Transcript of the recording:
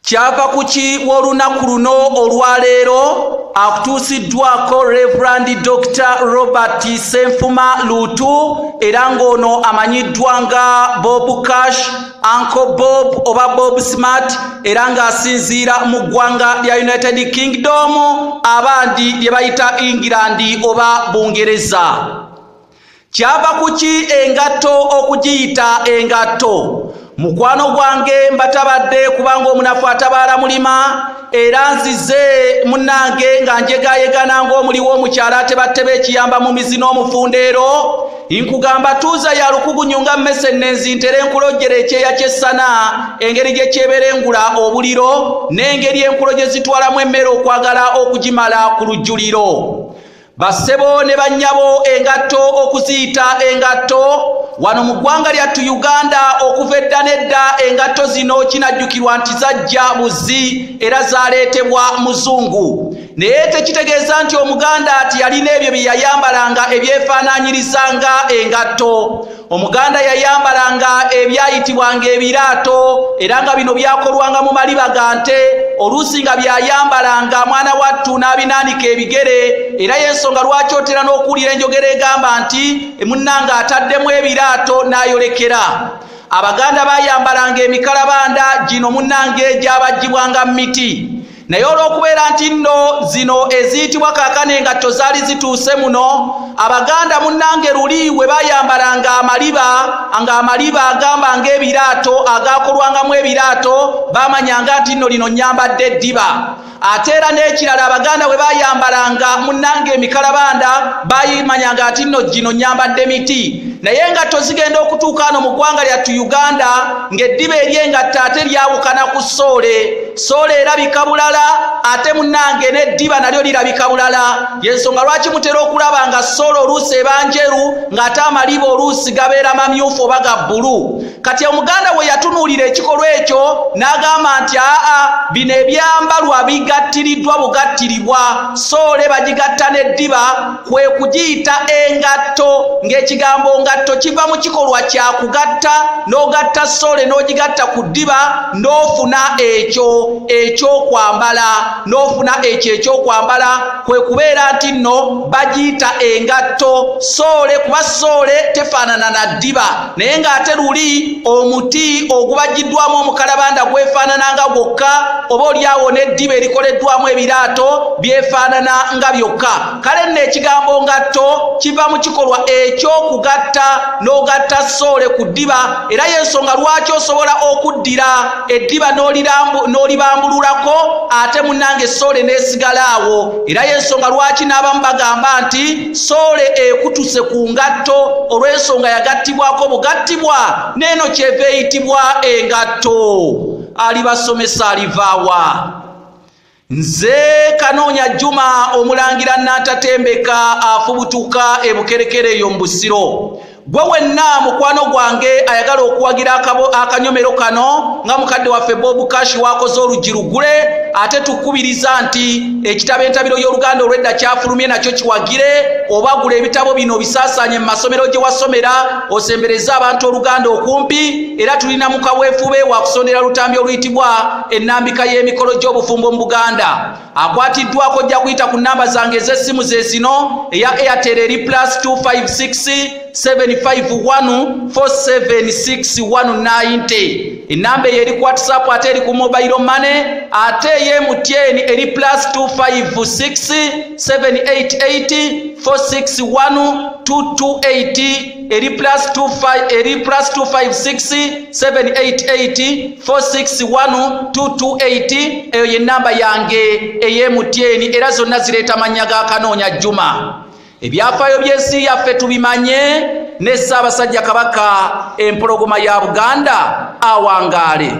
Kyava kuki w'olunaku luno olwaleero akutuusiddwako Reverand Dr Robert Senfuma Luutu, era ng'ono amanyiddwa nga Bob Cash, Uncle Bob oba Bob Smart, era ng'asinziira mu ggwanga lya United Kingdom, abandi lye bayita England oba Bungereza. Kyava kuki engatto okugiyita engatto? Mukwano gwange, mbatabadde kubanga omunafu atabaala mulima, era nzize munnange nga njegayegana ng'omuli w'omukyala atebatteba ekiyamba mu mizi n'omufundeero. Nkugamba tuuza ya lukugunyu nga mmese ennenzi, ntere enkulojjera ekyeya ky'essana, engeri gye kyeberengula obuliro n'engeri enkulo gye zitwalamu emmere okwagala okugimala ku lujjuliro. Bassebo ne bannyabo, engatto okuziyita engatto wano mu ggwanga lyattu Uganda okuva edda n'edda, engatto zino kinajjukirwa nti zajja buzi era zaleetebwa muzungu, naye tekitegeeza nti Omuganda ati yalina ebyo bye yayambalanga ebyefaanaanyirizanga engatto. Omuganda yayambalanga ebyayitibwanga ebiraato, era nga bino byakolwanga mu maliba ga nte, oluusi nga byayambalanga mwana wattu n'abinaanika ebigere. Era y'ensonga lwaki otera n'okuwulira enjogera egamba nti munnanga ataddemu ebiraato n'ayolekera. Abaganda bayambalanga emikalabanda gino munnange gyabaggyibwanga mu miti, naye olw'okubeera nti nno zino eziyitibwa kaakano engatto zaali zituuse muno, Abaganda munnange luli we bayambalanga amaliba, ng'amaliba agamba ng'ebiraato agaakolwangamu ebiraato, bamanyanga nti nno lino nnyambadde eddiba. Ate era n'ekirala, Abaganda bwe bayambalanga munnange emikalabanda, bayimanyanga nti nno gino nnyambadde miti. Naye engatto zigenda okutuuka ano mu ggwanga lyattu Uganda, ng'eddiba ery'engatto ate lyawukana ku soole. Soole erabika bulala, ate munnange n'eddiba nalyo lirabika bulala. Yensonga lwaki mutera okulaba nga soole oluusi eba njeru, ng'ate amaliba oluusi gabeera mamyufu oba ga bbulu. Kati Omuganda bwe yatunuulira ekikolwa ekyo n'agamba nti aa, bino ebyambalwa bigattiriddwa bugattiribwa, soole bagigatta n'eddiba, kwe kugiyita engatto, ng'ekigambo ngatto kiva mu kikolwa kya kugatta, n'ogatta soole n'ogigatta ku ddiba n'ofuna ekyo ekyokwambala, n'ofuna ekyo ekyokwambala. Kwe kubeera nti nno bagiyita engatto soole, kuba soole tefaanana na ddiba, naye ng'ate luli omuti ogubajjiddwamu omukalabanda gwefaanana nga gwokka, oba oliawo n'eddiba erikoleddwamu ebiraato byefaanana nga byokka. Kale nno ekigambo ngatto kiva mu kikolwa ekyokugatta, n'ogatta soole ku ddiba. Era y'ensonga lwaki osobola okuddira eddiba n'olibambululako, ate munnange soole n'esigala awo. Era y'ensonga lwaki n'abamu bagamba nti soole ekutuse ku ngatto, olw'ensonga yagattibwako bugattibwa, n'eno kyeva eyitibwa engatto. Alibasomesa alivaawa? Nze Kanoonya Juma, Omulangira Nantatembeka, afubutuka ebukerekere eyo mu Busiro. Gwe wenna mukwano gwange ayagala okuwagira akanyomero kano nga mukadde waffe Bob Cash wakoze oluggi lugule, ate tukubiriza nti ekitabo Entabiro y'Oluganda Olwedda kyafulumye, nakyo kiwagire, oba gula ebitabo bino obisaasaanye mu masomero gye wasomera, osembereze abantu Oluganda okumpi. Era tulina mu kaweefube wakusondera lutambi oluyitibwa Ennambika y'Emikolo gy'Obufumbo mu Buganda. Akwatiddwako ojja kuyita ku namba zange ez'essimu ze zino: eya Airtel eri +256 751 476 190. Enamba eyo eri ku WhatsApp, ate eri ku mobile money. Ate eye MTN eri +256 788 461 228, eri +25, eri +256 788 461 228. Eyo ye namba yange ey'e MTN, era zonna zireeta mannya ga Kanoonya Juma. Ebyafaayo by'ensi yaffe tubimanye, ne Ssaabasajja Kabaka, empologoma ya Buganda, awangaale.